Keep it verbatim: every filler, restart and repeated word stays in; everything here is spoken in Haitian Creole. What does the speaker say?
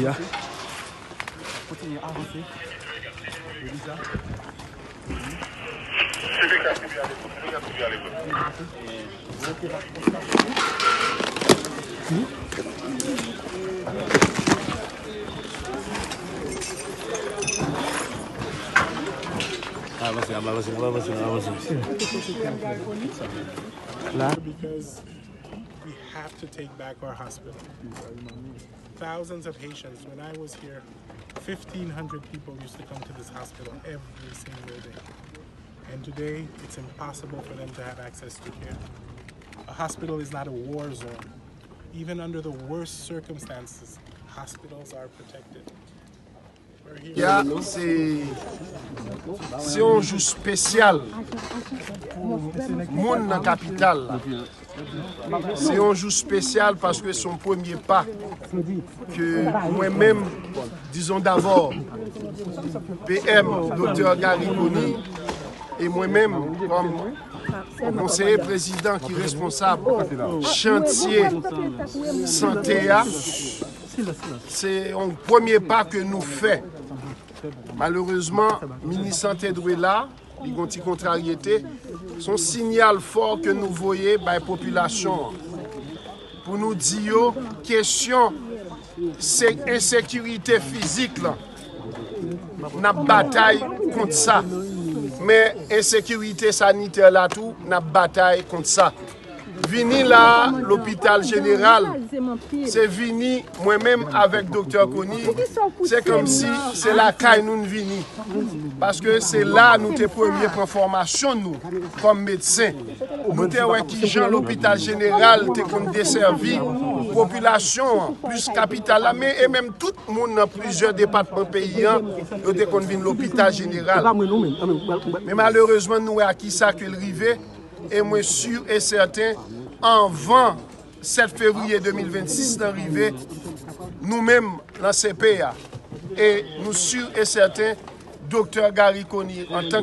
Ya. Kontinye avanse. Wi, sa. Avanse, avanse, avanse, avanse. La. Because we have to take back our hospital. Thousands of Haitians, when I was here, fifteen hundred people used to come to this hospital every single day. And today, it's impossible for them to have access to care. A hospital is not a war zone. Even under the worst circumstances, hospitals are protected. We're here. Ya, se, se yon jou espesyal pou moun nan kapital la. Se yon jou espesyal paske se yon premye pa ke mwen menm, dizon dabò, P M, Doktè Garry Conille, e mwen menm, kòm konseye prezidan ki responsab chantye sante a, se yon premye pa ke nou fè. Malerezman, minis sante dwe la, li gon ti kontraryete. Se yon sinyal fò ke nou voye bay popilasyon an. Pou nou di yo, kesyon se ensekirite fizik lan, n ap batay kont sa. Men ensekirite sanitè la tou, n ap batay kont sa. Vini la, lopital jeneral, se vini mwen menm avèk Doktè Conille, se kòmsi se lakay nou n vini. Paske se la nou te premye pran fòmasyon nou kòm medsen. Nou te wè kijan lopital jeneral te konn desèvi popilasyon an, plis kapital la, men e menm tout moun nan plizyè depatman peyi an, yo te konn vin lopital jeneral. Men malerezman, nou wè a kisa ke l rive, e mwen si e sèten, anvan sèt fevriye de mil vennsis lan rive, nou menm nan C P A, e nou si e sèten, Doktè Garry Conille, antan